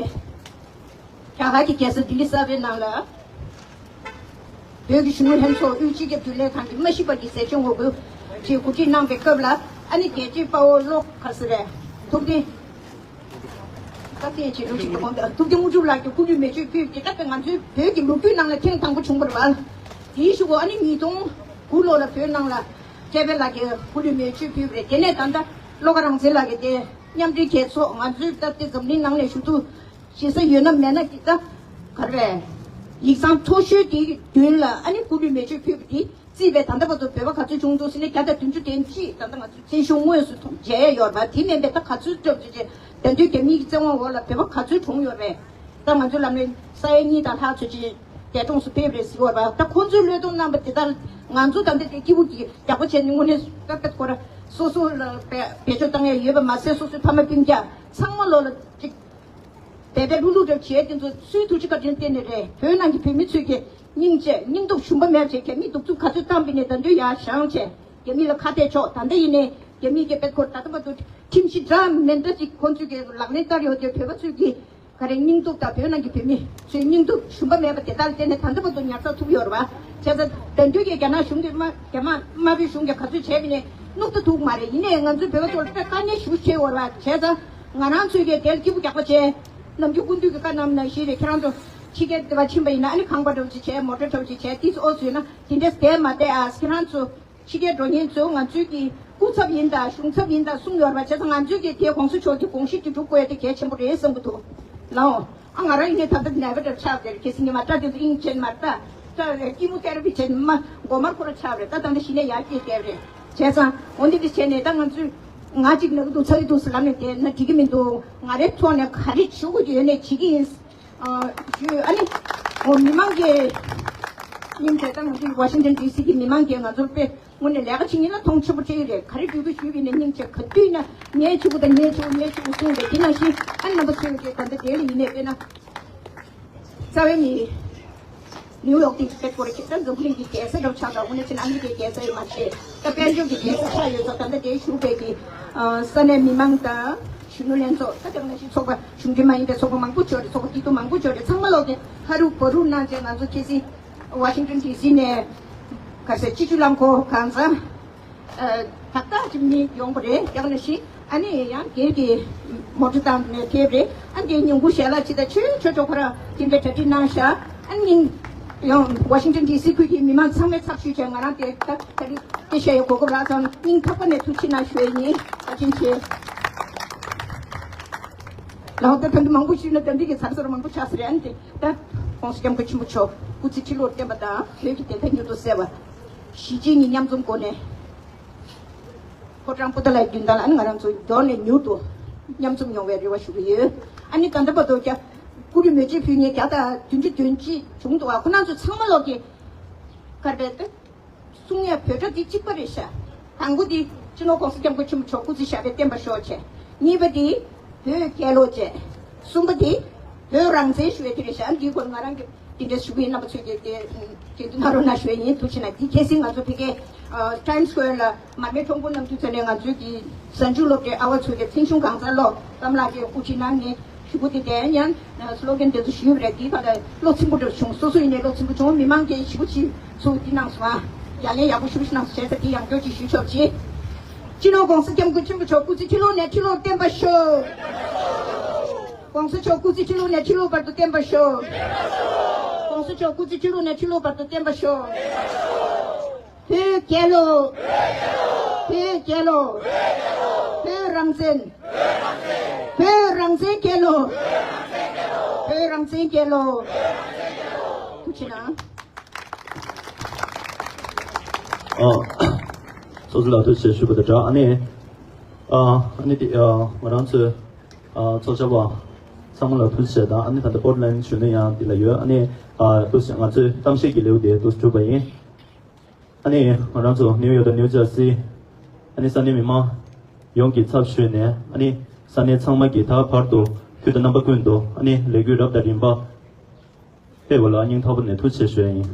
རྒྱ་གར་གྱི་རྒྱལ་ས་ལྡི་ལི་གསར་པའི་ནང་ལ། བོད་ཀྱི་གཞོན་ནུ་ལྷན་ཚོགས་དབུས་སྤྱི་ཁྱབ་རྒྱུན་ལས་ཁང་གི་མ་ཤི་པ་གི་ཟས་སྤྱོད་ངོ་རྒོལ་གྱི་གོ་སྒྲིག་གནང་བའི་སྐབས་ལ་ཨ་ནི་རྒྱལ་གཅེས་དཔའ་བོ་བློ་ག་ཟེར་རེད་ཐུབ་བསྟན། བཀའ་བསྟན་ཆེ་ལུགས་ཤིག་གི་དགོངས་དག་ཐུབ་བསྟན་དངོས་གྲུབ་ལགས་ཀྱི་སྐུ་ལུས་མེ་མཆོད་ཕུལ་གྱི་ད་ལྟ་ང་ཚོའི་བོད་ཀྱི་ལོ་རྒྱུས་ནང་ལ་ཐེངས་དང་པོ་བྱུང་བ་རེད་བ། དེའི་གཞུག་གུ་ཨ་ནི་ཉིས་སྟོང་དགུ་ལོ་ལ་བོད་ནང་ལ་བཀྲས་པའི་ལགས་ཀྱི་སྐུ་ལུས་མེ་མཆོད་ཕུལ་བ་རེད། དེ་ནས་ད་ལྟ་བློ་དགའ་རང་བཙན་ལགས་ཀྱི་དེ་མཉམ་འབྲེལ་རྒྱལ་ཚོགས་ང་ཚོའི་ད་ལྟ་འཛམ་གླིང་ནང་ལ་ཞུ་གཏུག་བྱེད་ས་ཡོད་ན་མེད་ན་འདི་ལྟ་ག་རེ་ཡིག་ཚང་མཐོ་ཤོས་དེའི་མདུན་ལ་ཨ་ནི་སྐུ་ལུས་མེ་མཆོད་ཕུལ་བ་དེ་རྩིས་པའི་ད་ལྟ་བར་དུ་བོད་པ་ག་ཚོད་བྱུང་འདུག་ཟེར་ན་བརྒྱ་དང་བདུན་ཅུ་དོན་གཅིག་ད་ལྟ་ང་ཚོའི་བཙན་བྱོལ་དངོས་སུ་མཐོང་མཇལ་ཡོད་རེད་པ། དེ་མིན་པའི་ད་ག་ཚོད་སྐྱབས་བཅོལ་བྱས་ད་དུང་རྒྱ་མིའི་བཙན་དབང་འོག་ལ་བོད་པ་ག་ཚོད་གྲོངས་ཡོད་རེད། ད་ང་ཚོའི་ལམ་རིམ་ས་ཡ་གཉིས་དང་ལྷག་ཚོད་ཅིག་འདས་གྲོངས་སུ་ཕེབས་རེད་ཟེར་བ་རེད་པ། ད་ཁོང་ཚོའི་བློས་གཏོང་གནང་བ་དེ་ལྟར་ང་ཚོ་ད་ལྟ་དེ་སྐྱིད་པོ་གི་རྒྱག་པ་བྱས་ནས་དངོས་གནས་ཀ་ཀ་ཁོ་ར་སོ་སོ་ལ་བེད་སྤྱོད་བཏང་ཡ་ཡོད་པ་མ་ཟད་སོ་སོའི་ཕ་མ་སྤུན་ཀྱག་ཚང་མ་ལོ་ལ་ཅིག་བེ་བེ་ལྷུག་ལྷུག་རེ་བྱས་དེ་ཚོ་སུའི་ཐུགས་རྗེ་བཀའ་དྲིན་བརྟེན་ནས་རེད། བོད་ནང་གི་བོད་མི་ཚོས་ཀྱི་སྙིང་རྗེ་སྙིང་སྟོབས་ཞུམ་པ་མེད་བྱས་རྒྱ་མིས་གདུག་རྩུབ་ག་ཚོད་བཏང་པ་ཡིན་ནའི་ད་དུང་ཡར་བཞེངས་བྱས་རྒྱ་མི་ལ་ཁ་གཏད་ཆོག་ད་ལྟ་ཡིན་ནའི་རྒྱ་མིས་ཀྱི་དཔེ་ཁོ་ད་ལྟ་བར་དུ་ཁྲིམས་གཞི་འདྲ་མི་འདྲ་ཅིག་ཁོང་ཚོས་ཀྱི་ལག་ལེན་བསྟར་ཡོད་དུས་བོད་པ་ཚོས་ཀྱི་ག་རེ་སྙིང་སྟོབས་དང་བོད་ནང་གི་བོད་མི་ཚོའི་སྙིང་སྟོབས་ཞུམ་པ་མེད་པ་དེ་དག་ལ་བརྟེན་ནས་ད་ལྟ་བར་དུ་ཉར་ཚགས་ཐུབ་ཡོད་རེད་བ། བྱས་ཙང་ད་དུང་གི་རྒྱ་ནག་གཞུང་གིས་དམའ་རྒྱ་དམར་དམར་པོའི་གཞུང་གིས་ག་ཚོད་བྱས་པ་ཡིན་ནའི་བསྣུབ་ཐུབ་ཐུབ་མ་རེད། ཡིན་ནའི་ང་ཚོའི་བོད་པ་ཚོ་ལ་དཔེ་དཀའ་ངལ་ཞེ་པོ་ཆེ་ཡོད་རེད་བ། བྱས་ཙང་ང་རང་ཚོས་ཀྱི་དེར་སྐྱིད་པོ་རྒྱག་པ་བྱས། ནམ་རྒྱུན་སྐུ་མདུན་གྱིས་བཀའ་གནང་བ་ནང་བཞིན་རེད། ཁྱེད་རང་ཚོ་ཕྱི་རྒྱལ་དེ་བ་ཕྱིན་པ་ཡིན་ན་ཨ་ནི་ཁང་པ་འདྲ་བོ་ཅིག་བྱས་མོ་ཊ་འདྲ་བོ་ཅིག་བྱས་དེ་ཚོ་ཨོ་བཟོས་ན་དེ་འདྲས་བསྡད་མ་བསྡད་ཨ། ཁྱེད་རང་ཚོ་ཕྱི་རྒྱལ་འགྲོ་མཁན་ཚོ་ང་ཚོའི་གི་སྐུ་ཚབ་ཡིན་དང་གཞུང་ཚབ་ཡིན་དང་གསུངས་ཡོད་རེད་བ། བྱས་ཙང་ང་ཚོའི་གི་དེ་གོང་ས་མཆོག་གི་དགོངས་གཞི་དེ་སྒྲུབ་དགོས་ཡ་དེ་གལ་ཆེན་པོ་རེད་བསམ་གི་འདུག་ལགས། ཨ་ང་རང་ཡིན་ནའི་ད་ལྟ་ནད་པ་འདྲ་ཆགས་བསྡད་རེད། ཁ་སང་ཉི་མ་སྐྲ་དེ་ཚོ་དབྱིངས་ཆེན་མ་རེད་ད། སྐྲ་ཀི་མོ་ཐེ་ར་པི་བྱས་ནས་མ་མགོ་དམར་ཁོ་ར་ཆགས་རེད་ད། ད་ལྟ་གཞི་ནས་ཡར་སྐྱེས་བསྡད་རེད། བྱས་ཙང་འོ་འདི་འདི་བྱས་ནས་ད་ང་ཚོས་ང་གཅིག་ན་གི་འདུག་ཚ་གི་འདུག་ཟེར་ལབ་ནས་བསྡད་ན་འགྲིག་གི་མི་འདུག་ང་རའི་ཐོག་ནས་ག་རེ་ཞུ་དགོས་ཀྱི་ཡོད་ནའི་བྱེད་ཀྱི་ཡིན། ཞུ། ཨ་ནི་འོ་མི་མང་གི་སྙིང་རྗེ་དང་ང་ཚོའི་ཝ་ཤིང་ཊོན་ཌི་སི་གི་མི་མང་གིས་ང་ཚོར་དཔེ་དངོས་གནས་ལས་ཀ་བྱེད་མཁན་ལ་མཐོང་ཆེན་པོ་སྤྲད་ཀྱི་རེད། ག་རེ་འབོད་སྐུལ་ཞུས་པ་ཡིན་ན་སྙིང་རྗེ་ག་དུས་ན་ངའི་ཕྱུ་གུ་དང་ངའི་ཕྱུ་གུ་ངའི་ཕྱུ་གུ་གསུངས་རེད། དེ་ནང་བཞིན་ཨ་ནི་རྣམ་པ་ཚོས་ཀྱི་ད་ལྟ་དེ་ལ་ཡིན་ནའི་དཔེར་ན་རྩ་བའི་མི་ནིའུ་ཡོག་དེ་དཔེ་སྐོར་གྱི་ད་འཛམ་བུ་གླིང་གི་རྒྱལ་ས་འདྲ་བོ་ཆགས་འདུག་དངོས་གནས་བྱས་ན་ཨ་མི་རི་ཀའི་རྒྱལ་ས་ཡིན་མ་ཤེས་ད་དཔལ་འབྱོར་གྱི་རྒྱལ་ས་ཆགས་ཡོད་ཙང་ད་ལྟ་དེའི་བཞུགས་པའི་གི་ས་གནས་མི་མང་དང་གཞོན་ནུ་ལྷན་ཚོགས་ད་དེ་ནང་བཞིན་ཚོགས་པ་གཞུང་འབྲེལ་མ་ཡིན་པའི་ཚོགས་པ་མང་པོ་ཡོད་རེད། ཚོགས་པ་སྐྱིད་སྡུག་མང་པོ་ཡོད་རེད། ཚང་མ་ལོག་གི་ཧ་རུ་བ་རུ་གནང་བྱས་ང་ཚོ་ཁ་སང་ ཝ་ཤིང་ཏོན་ཌི་སི་ནས་ག་ཟེར་སྤྱི་སྤྱོད་རླངས་འཁོར་གང་ཚང་། ཨ། ཏག་ཏག་ཅིག་མི་ཡོང་པ་རེད། ཡག་ནས་ཤི། ཨ་ནི་ཡང་སྒེར་གྱི་མོ་ཊ་བཏང་ནས་ཕེབས་རེད། ཨ་ནི་ཉིན་གུང་ཞལ་ལག་ཅི་ད་ཆོས་ཆོས་ཆོས་ཁོ་རང་དེ་འདྲའི་གྲ་སྒྲིག་གནང་ཤག་ཨ་ནི་ཡང་ཝ་ཤིང་ཏོན་ཌི་སི་ཁུལ་གྱི་མི་མང་ཚང་མའི་ཚབ་ཞུས་བྱས་ང་རང་དེ་ད་གྲ་སྒྲིག་དེ་བྱས་ཡོད། གོ་སྐབས་རག་ཙང་སྙིང་ཐག་པ་ནས་ཐུགས་རྗེ་གནང་ཞུ་ཡས་ཡིན། བཀའ་དྲིན་ཆེ། ལའོ་ད་ད་འདི་མང་པོ་ཞུས་ན་ད་འདི་གི་ཚར་ཚར་མང་པོ་ཆགས་ས་རེད། ཨ་ནི་དེ་ད་༸གོང་ས་༸སྐྱབས་མགོན་ཆེན་པོ་མཆོག་སྐུ་ཚེ་ཁྲི་ལོར་བརྟན་པ་དང་བོད་ཀྱི་བདེན་མཐའ་མྱུར་དུ་གསལ་བ། གཞིས་བྱེས་གཉིས་མཉམ་འཛོམས་སྒོ་ནས། ཕོ་བྲང་པོ་ཏཱ་ལའི་མདུན་ཐང་ལ་ཨ་ནི་ང་རང་ཚོ་མགྱོགས་ནས་མྱུར་དུ་མཉམ་འཛོམས་ཡོང་བའི་རེ་བ་ཞུ་གི་ཡོད། ཨ་ནི་ད་ལྟ་བར་དུ་རྒྱ་སྐུ་རིམ་མེ་ལྕེ་ཕུལ་མཁན་བརྒྱ་དང་བདུན་ཅུ་དོན་གཅིག་བྱུང་འདུག་ཨ་ཁོ་རང་ཚོ་ཚང་མ་ལོག་གི་གར་པད་གསུང་ཡ་བོད་སྒྲ་འདི་གཅིག་པ་རེད་ཤག་དང་པོ་འདི་སྤྱི་ནོར་༸གོང་ས་༸སྐྱབས་མགོན་ཆེན་པོ་མཆོག་སྐུ་ཚེ་ཞབས་པད་བརྟན་པར་ཤོག་བྱས། གཉིས་པ་འདི་བོད་རྒྱལ་ལོ་བྱས། གསུམ་པ་འདི་བོད་རང་བཙན་ཞུ་ཡ་དེ་རེད་ཤག་འདིའི་སྐོར་ང་རང་གི་འདི་འདྲ་ཞུ་གི་ཡིན། རྣམ་པ་ཚོས་ཀྱི་དེ་དྲན་རྟེན་གནང་རོགས་གནང་ཞུ་ཡ་ཡིན། ཐུགས་རྗེ་གནང་། འདི་གལ་སྲིད་ང་ཚོ་ཕ་གིའི་ཊའིམ་སི་ཀོ་ཝེར་ལ་མར་མེ་ཁྲོམ་སྐོར་གནང་དུས་ཚོད་ནས་ང་ཚོའི་གི་གཟའ་མཇུག་སློབ་གྲྭའི་ཨ་བ་ཚོས་ཀྱི་ཚེ་གཞུང་གང་ཚར་ལོ་གཏམ་ལགས་ཀྱིས་དབུ་ཁྲིད་གནང་ནས། ཞུ་སྒོ་དེ་དེ་ཡང་སློ་གན་དེ་ཚོ་ཞུས་པ་རེད། དེའི་ཁ་ལ་བློ་ཚིམ་པོ་འདྲ་བྱུང་། སོ་སོ་ཡིན་ནའི་བློ་ཚིམ་པོ་བྱུང་། མི་མང་གིས་ཞུ་སྒོ་ཅིག་ཚུགས་འདི་གནང་སོང་ཨ། ཡ་ལན་ཡག་པོ་ཞུ་གནང་སོང་བྱས་ཙང་དེ་ཡང་བསྐྱར་ཅིག་ཞུ་ཆོག་ཅིག་སྤྱི་ནོར་༸གོང་ས་༸སྐྱབས་མགོན་ཆེན་པོ་མཆོག་སྐུ་ཚེ་ཁྲི་ལོ་ནས་ཁྲི་ལོར་བརྟན་པར་ཤོག ༸གོང་ས་མཆོག་སྐུ་ཚེ་ཁྲི་ལོ་ནས་ཁྲི་ལོ་བར་དུ་བརྟན་པར་ཤོག ༸གོང་ས་མཆོག་སྐུ་ཚེ་ཁྲི་ལོ་ནས་ཁྲི་ལོ་བར་དུ་བརྟན་པར་ཤོག་བོད་རྒྱལ་ལོ། བོད་རྒྱལ་ལོ། བོད་རང་བཙན། བོད་རང་བཙན་རྒྱལ་ལོ། བོད་རང་བཙན་རྒྱལ་ལོ། ཐུགས་རྗེ་གནང་། ཨ། སོ་སོ་ལ་ཐུགས་རྗེ་ཆེ་ཞུ་བ་དང་སྦྲགས། ཨ་ནི། ཨ། ཨ་ནི་དེ། ཨ། ང་རང་ཚོའི། ཨ། ཚོགས་བཅར་བ་ཚང་མ་ལ་ཐུགས་རྗེ་ཆེ་དང་། ཨ་ནི་ད་ལྟ་པོར་ཊི་ལེན་ཌི་གཞོན་ནུ་ཡང་འདི་ལ་ཡོད། ཨ་ནི། ཨ། ཐུགས་རྗེ་ཆེ། ང་ཚོའི་གཏམ་བཤད་ཀྱི་ལེའུ་དེ་འདུག་སེ་གྲུབ་པ་ཡིན། ཨ་ནི་ང་རང་ཚོ་ནིའུ་ཡོག་དང་ནིའུ་ཇར་སི། ཨ་ནི་ས་གནས་མི་མང་ཡོངས་ཀྱི་ཚབ་ཞུས་ནས། ཨ་ནི་ས་གནས་ཚང་མ་གི་ད་བར་དུ་དུས་དང་རྣམ་པ་ཀུན་ཏུ། ཨ་ནི་ལས་འགུལ་རབ་དང་རིམ་པ་སྤེལ་བ་ལ་སྙིང་ཐག་པ་ནས་ཐུགས་རྗེ་ཆེ་ཞུ་ཡ་ཡིན།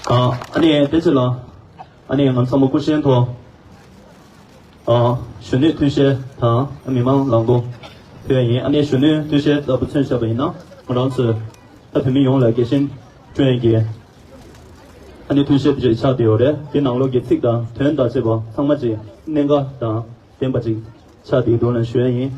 ཨ། ཨ་ནི་དེ་རྗེས་ལ། ཨ་ནི་ང་ཚང་མ་སྐུ་བཞེངས་ཐོག་ཨ། གཞོན་ནུའི་ཐུགས་བཞེད་དང་མི་མང་ལམ་སྟོན་ཕུལ་ཡ་ཡིན། ཨ་ནི་གཞོན་ནུའི་ཐུགས་བཞེད་ལྟ་བུ་མཚོན་བྱས་པ་ཡིན་ན། ང་རང་ཚོས་ད་བོད་མི་ཡོངས་ལ་རྒྱལ་ཞེན་སྐྱོང་ཡ་གི་ཨ་ནི་ཐུགས་བཞེད་ཅིག་ཆགས་བསྡད་ཡོད་རེད། དེ་ནང་ལོགས་ཀྱི་ཚིག་དང་དོན་དང་བཅས་པ་ཚང་མ་ཅིག་གནད་འགག་དང་ལྡན་པ་ཅིག་ཆགས་བསྡད་འདུག་ལབ་ཞུ་ཡ་ཡིན།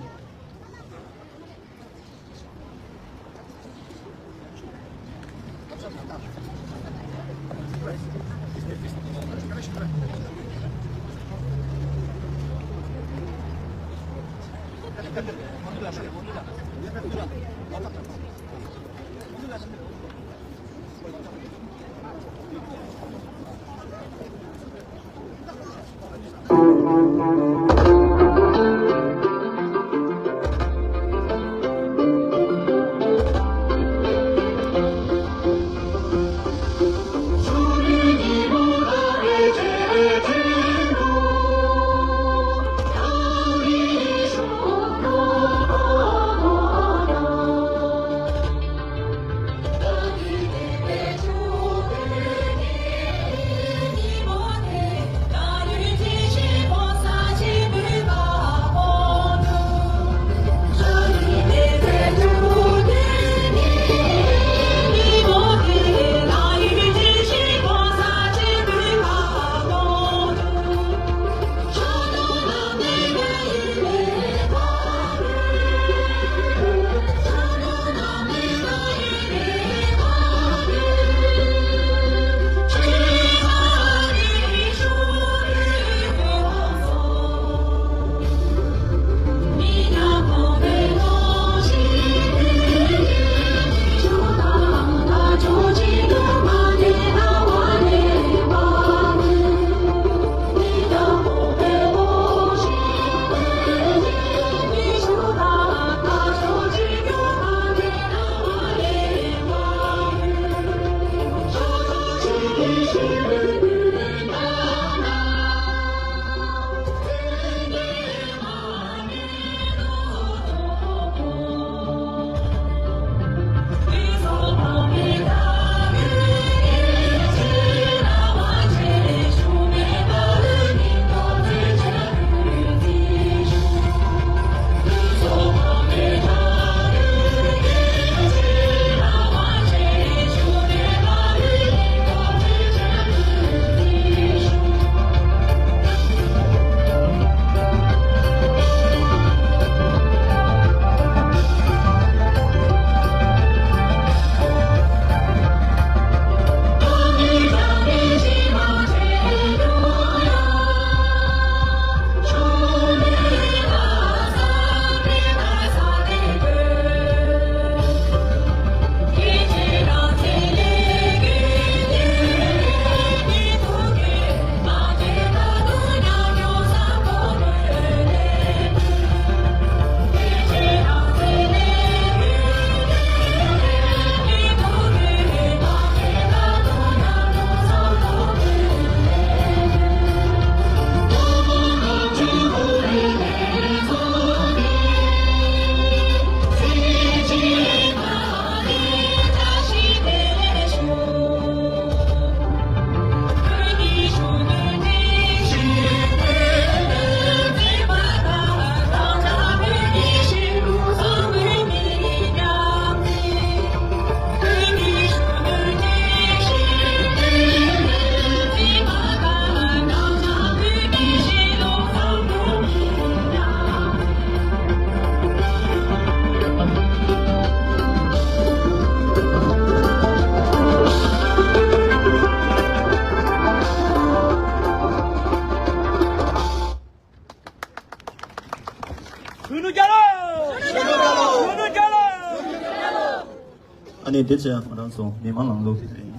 དེ་བྱས་ང་རང་ཚོ་མི་མང་ནང་ལོགས་ཀྱི་རེད།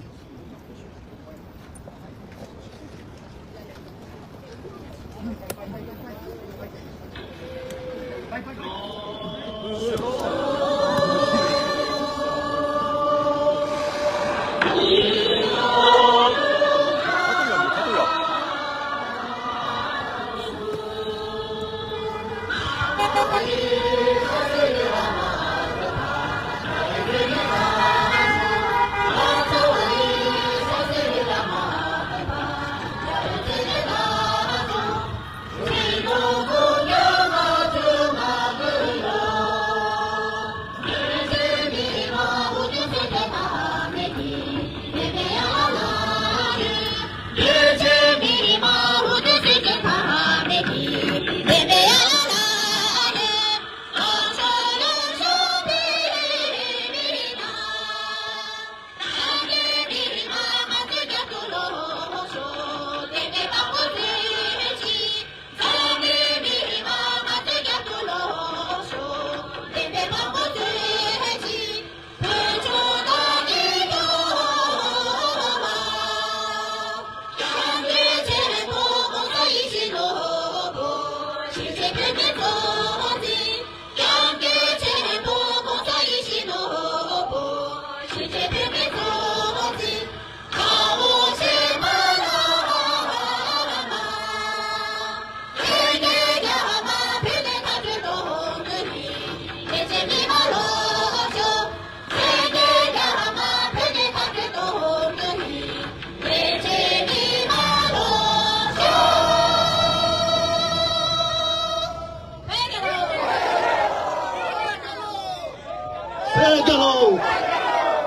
བོད་རྒྱལ་ལོ།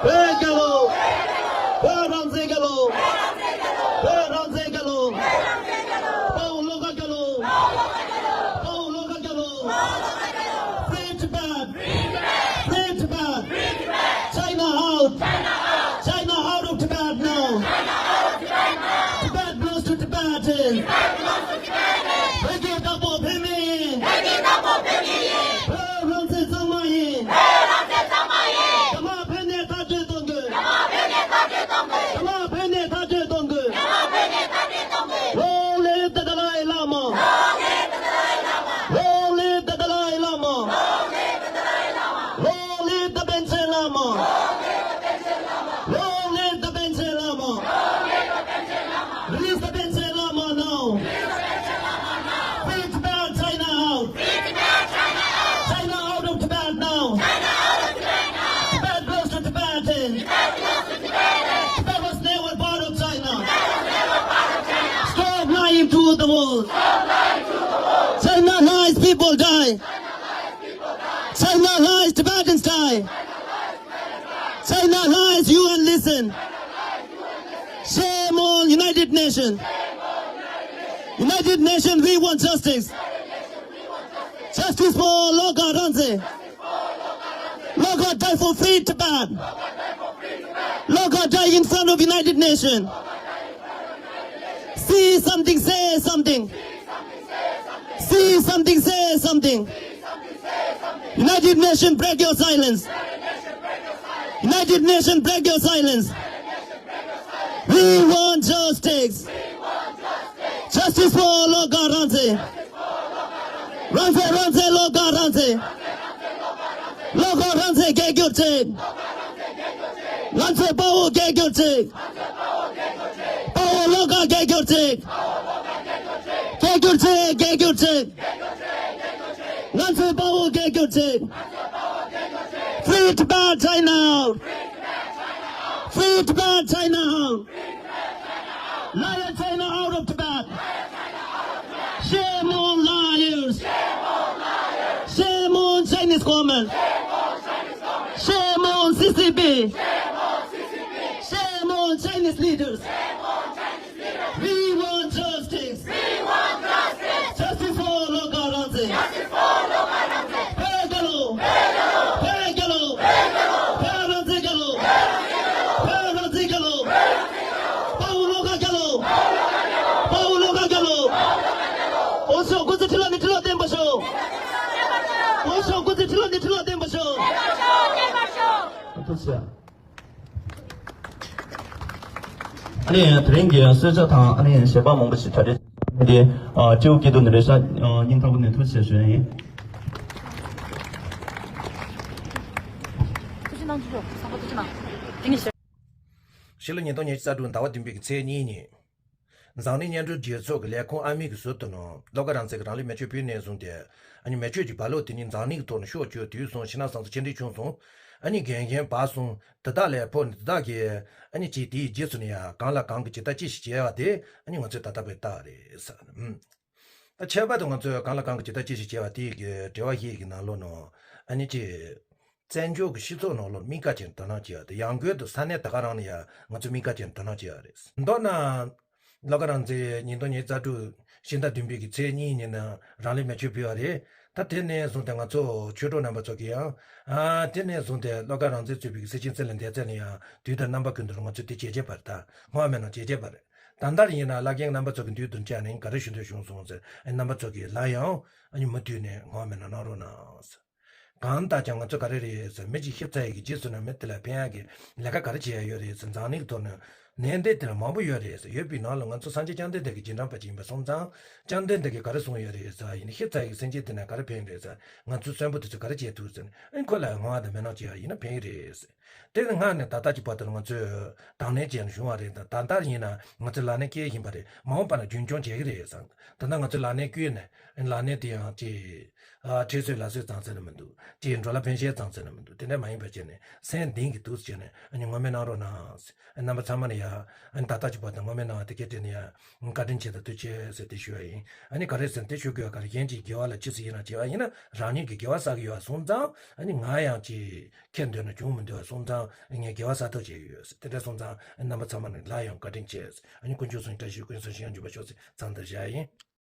བོད་རྒྱལ་ལོ། བོད་རང་བཙན་རྒྱལ་ལོ། བོད་རང་བཙན་རྒྱལ་ལོ། དཔའ་བོ་བློ་དགའ་རྒྱལ་ལོ། དཔའ་བོ་བློ་དགའ་རྒྱལ་ལོ། Free Tibet! Free Tibet! China out! China out of Tibet now! Tibet belongs to Tibetans! བོད་ཀྱི་བདག་པོ་བོད་མི་ཡིན། བོད་རང་བཙན་གཙང་མ་ཡིན། རྒྱ་དམར་བོད་ནས་མཐའ་སྐྱོད་གཏོང་དགོས། རྒྱ་དམར་བོད་ནས་མཐའ་སྐྱོད་གཏོང་དགོས། རྒྱ་དམར་བོད་ནས་མཐའ་སྐྱོད་གཏོང་དགོས། Long live the Dalai Lama! Long live the Dalai Lama! Long live the Dalai Lama! Long live the Dalai Lama! Long live the Panchen Lama! Long live the Panchen Lama! Long live the Panchen Lama! Long live the Panchen Lama! Release the Panchen Lama now! Release the Panchen Lama now! Free Tibet, China out! Free Tibet, China out! China out of Tibet now! China out of Tibet now! Tibet belongs to Tibetans! Tibet belongs to Tibetans! Tibet was never part of China! Tibet was never part of China! Stop lying to the world! Stop lying to the world! China lies, people die! China lies, people die! China lies, Tibetans die! China lies, Tibetans die! China lies, U N listen! Shame on United Nations! United Nations, we want justice! Justice for Lokha Rangtse! Lokha die for free Tibet! Lokha die in front of United Nations! See something, say something! See something, say something! United Nations, break your silence! United Nations, break your silence! We want justice! Justice for Lokha Rangtse! Rangtse, Rangtse, Lokha Rangtse! Lokha Rangtse རྒྱལ་གྱུར་ཅིག་ང་ཚོའི་དཔའ་བོ་རྒྱལ་གྱུར་ཅིག་དཔའ་བོ་Lokha རྒྱལ་གྱུར་ཅིག་རྒྱལ་གྱུར་ཅིག་རྒྱལ་གྱུར་ཅིག་ང་ཚོའི་དཔའ་བོ་རྒྱལ་གྱུར་ཅིག Free Tibet, China out! Free Tibet, China out! Liar, China out of Tibet! Shame on liars! Shame on Chinese government! Shame on C C P! Shame on Chinese leaders! We want justice! We want justice! Justice for Lokha Rangtse! Justice for Lokha Rangtse! བོད་རྒྱལ་ལོ། བོད་རྒྱལ་ལོ། བོད་རང་བཙན་རྒྱལ་ལོ། བོད་རང་བཙན་རྒྱལ་ལོ། དཔའ་བོ་བློ་དགའ་རྒྱལ་ལོ། དཔའ་བོ་བློ་དགའ་རྒྱལ་ལོ། འོ་ཤོག་སྐུ་ཚེ་ཁྲི་ལོ་ནས་ཁྲི་ལོ་བརྟན་པར་ཤོག་འོ་ཤོག་སྐུ་ཚེ་ཁྲི་ལོ་ནས་ཁྲི་ལོ་བརྟན་པར་ཤོག་ཐུགས་རྗེ་ཆེ། ཨ་ནི་དེ་རིང་གི་གསོལ་ཇ་དང་ཨ་ནི་གཞས་པ་མང་པོ་ཞིག་གྲ་སྒྲིག་བྱས་ཏེ། ཨ། སྤྱི་བོ་སྐྱིད་སྡུག་ནས་རེད་ཤག་ཨ། སྙིང་ཐག་པ་ནས་ཐུགས་རྗེ་ཆེ་ཞུ་ཡ་ཡིན། ཕྱི་ལོ་ཉིས་སྟོང་ཉི་ཤུ་རྩ་དྲུག་ཟླ་བ་བདུན་པའི་གི་ཚེས་གཉིས་ཉིན། འཛམ་གླིང་མཉམ་འབྲེལ་རྒྱལ་ཚོགས་ཀྱི་ལས་ཁུངས་ཨ་མི་གི་ཟུར་དུ་ནང་བློ་དགའ་རང་བཙན་གྱིས་རང་ལུས་མེ་མཆོད་ཕུལ་ནས་བཟུང་སྟེ། ཨ་ནི་མེ་མཆོད་ཀྱི་རྦ་རླབས་དེ་ནི་འཛམ་གླིང་གི་ཐོག་ནས་ཤུགས་ཆེ་དུས་སོང་། ཕྱི་ནང་གསང་རྩོམ་ཆེ་འབྲིང་ཆུང་གསུམ། ཨ་ནི་རྒན་རྒན་བར་གསུམ་དེ་དག་ལས་ཕོ་ནི་དེ་དག་གིས། ཨ་ནི་ཅིག་དེའི་རྗེས་སུ་ནི་ཡང་གང་ལ་གང་གིས་ཇི་ལྟར་ཅི་ཞིག་བྱས་པ་དེ། ཨ་ནི་ང་ཚོས་ད་ལྟ་བས་བལྟ་བ་རེད་ཟེར། ཨ། ཁྱད་པར་དུ་ང་ཚོས་གང་ལ་གང་གིས་ཇི་ལྟར་ཅི་ཞིག་བྱས་པ་དེའི་གི་འགྲེལ་བ་ཞིག་གི་ནང་ལོགས་ནང་། ཨ་ནི་ཅིག་བཙན་བྱོལ་གྱི་སྤྱི་ཚོགས་ནང་ལོགས་དམིགས་བཀར་ཅན་དོ་སྣང་བྱེད་ཡ་དེ། ཡང་སྒོས་དུ་ས་གནས་དེ་ག་རང་ལ་ཡང་ང་ཚོས་དམིགས་བཀར་ཅན་དོ་སྣང་བྱེད་ཡ་རེད། མདོར་ན། བློ་དགའ་རང་བཙན་ཉིས་སྟོང་ཉི་ཤུ་རྩ་དྲུག་ཕྱི་ཟླ་བདུན་པའི་གི་ཚེས་གཉིས་ཉིན་ནས་རང་ལུས་མེ་མཆོད་ཕུལ་བ་རེད། ད་དེ་ནས་བཟུང་སྟེ་ང་ཚོ་ཆོས་གྲོགས་རྣམ་པ་ཚོ་གིས་ཡང་། ཨ། དེ་ནས་བཟུང་སྟེ་བློ་དགའ་རང་བཙན་གཙོས་པའི་གི་སེར་ཆེན་རྩེ་ལ་འདས་ཚད་ལ་ཡང་དུས་དང་རྣམ་པ་ཀུན་ཏུ་ང་ཚོས་དེ་བྱེད་བྱེད་པར་ད་སྔོན་མེད་ན་བྱེད་བྱེད་པ་རེད། ད་ལྟར་ཡིན་ན་བླ་རྒན་རྣམ་པ་ཚོ་གི་མདུན་དུ་བཅར་ནས་ག་རེ་ཞུ་འདོད་བྱུང་སོང་ཟེར། ཨ། རྣམ་པ་ཚོ་གིས་སླར་ཡང་། ཨ་ནི་མུ་མཐུད་ནས་སྔོན་མེད་ན་གནང་རོགས་གནང་ཟེར། གང་ལྟར་ཀྱང་ང་ཚོ་ག་རེ་རེད་ཟེར། མི་གཅིག་ཤི་ཚར་ཡི་གི་རྗེས་སུ་ན་མི་དེ་ལ་ཕན་ཡག་གི་ལས་ཀ་ག་རེ་བྱེད་ཡ་ཡོད་རེད་ཟེར། འཛམ་གླིང་ཐོག་ནས་ནད་དེ་དེ་ལ་མང་པོ་ཡོད་རེད་ཟེར། ཡོད་པའི་ནང་ལ་ང་ཚོ་སངས་རྒྱས་བཅོམ་ལྡན་འདས་ཀྱི་རྗེས་འབྲང་པ་ཅིག་ཡིན་པ་སོང་ཙང་། བཅོམ་ལྡན་འདས་ཀྱིས་ག་རེ་གསུངས་ཡོད་རེད་ཟེར། ཡིན་ན་ཤི་ཚར་ཡི་གི་སེམས་ཅན་དེ་ན་ག་རེ་ཕན་རེད་ཟེར། ང་ཚོའི་གསོན་པོ་དེ་ཚོ་ག་རེ་བྱེད་ཐུབ་ཟེར། ཨ་ནི་ཁོ་ལ་བསྔོ་བ་དང་སྨོན་ལམ་བྱེད་ཡ་ཡིན་ན་ཕན་གི་རེད་ཟེར། དེ་ནི་སྔར་ནས་ད་ལྟ་གྱི་བར་དུ་ང་ཚོས་དང་ལེན་བྱས་ནས་བྱུང་བ་རེད། ད་ད་ལྟ་ཡིན་ན་ང་ཚོས་ལག་ལེན་བཀལ་བཞིན་པ་རེད། མ་འོངས་པ་ན་རྒྱུན་འཁྱོངས་བྱེད་ཀྱི་རེད་ཟེར། ད་ལྟ་ང་ཚོས་ལག་ལེན་བཀོལ་ནས་ལག་ལེན་དེ་ཡང་ཅིག་ཨ། ཁྲེལ་ཚོད་ལ་སོགས་ཙང་ཟེར་ན་མི་འདུག་ཅིག་འགྲོ་ལ་ཕན་ཤེས་ཙང་ཟེར་ན་མི་འདུག་དེ་འདྲ་མ་ཡིན་པ་བྱས་ནས་སེམས་གཏིང་གི་འདུག་བྱས་ནས། ཨ་ནི་སྔོན་མེད་གནང་རོགས་གནང་། རྣམ་པ་ཚང་མ་ནས་ཡ། ཨ་ནི་ད་ལྟ་གྱི་བར་དུ་སྔོན་མེད་གནང་བ་དེ་གའི་གྲས་ནས་ཡ། བཀའ་དྲིན་ཆེ་དང་ཐུགས་རྗེ་ཆེ་ཟེར་དེ་ཞུ་བ་ཡིན། ཨ་ནི་ག་རེ་ཟེར་ན་དེ་ཞུ་དགོས་པ་ག་རེ། གཞན་གྱིས་དགེ་བ་ལ་ཅི་ཟེར་ཡིན་ན་བྱས་པ་ཡིན་ན་རང་ཉིད་ཀྱིས་དགེ་བ་བསགས་ཀྱི་ཡོད་པ་སོང་ཙང་། ཨ་ནི་ང་ཡང་ཅིག་ཁེ་འདོད་ན་བྱུང་མི་འདོད་པ་སོང་ཙང་། ངས་དགེ་བ་བསགས་ཐབས་བྱེད་ཀྱི་ཡོད་ཟེར། དེ་འདྲ་སོང་ཙང་། ཨ་ནི་རྣམ་པ་ཚང་མ་ནས་སླར་ཡང་བཀའ་དྲིན་ཆེ་ཟེར། ཨ་ནི་དཀོན་མཆོག་གསུམ་བཀྲ་ཤིས་ཀུན་བཟང་ཞིང་ཡང་འཇུག་པར་ཤོག་ཟེར་མཚམས་འདིར་བཞག་ཡིན།